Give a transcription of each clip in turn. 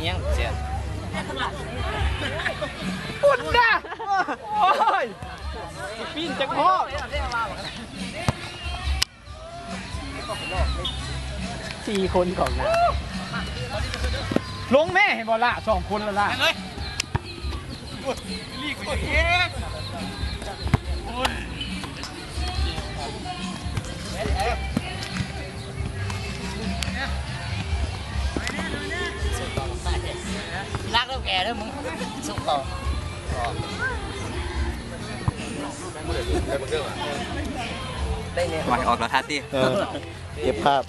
ຍັງເສຍ ພຸ້ນນະ ໂອ້ຍ ປີນຈັກພໍ້ ສີ່ຄົນຂອງນາງ ລົງແມ່ ເຫັນບໍ່ລະ ສອງຄົນລະລະ ລັກແລ້ວແກເດີມຶງ ສຸກເຂົ້າ ໄດ້ແນ່ ວ່າອອກລາຄາຕິ ເອີ ເກັບພາບ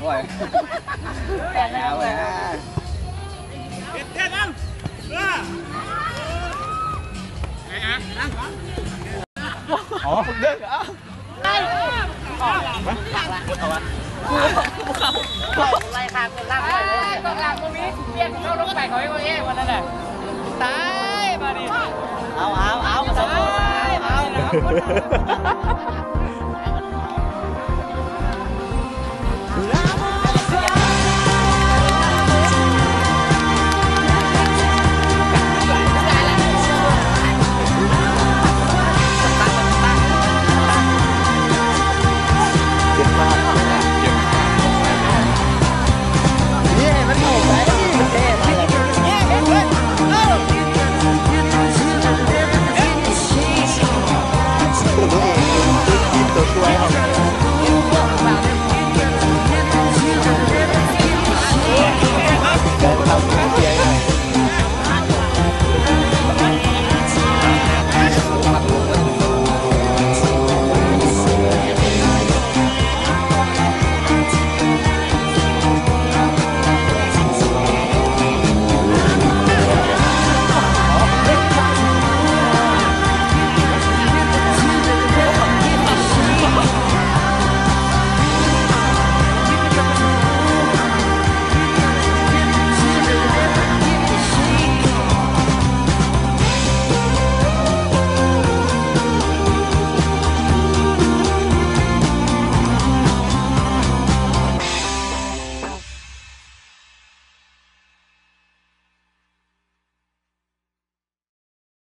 ໂອ້ຍ ເອົາແລ້ວ ອໍ ເດີນ ເອົາ ໄລ່ຂ້າມກັນລາກໄວ້ເລີຍ ກອງຫຼັງບໍ່ມີ ປ່ຽນເຂົ້າລົງໄປ ເຂົາເອງ ເອງ ວ່ານັ້ນແຫຼະ ຕາຍບາດນີ້ ເອົາ ເອົາ ເອົາ ຕາຍບາດນີ້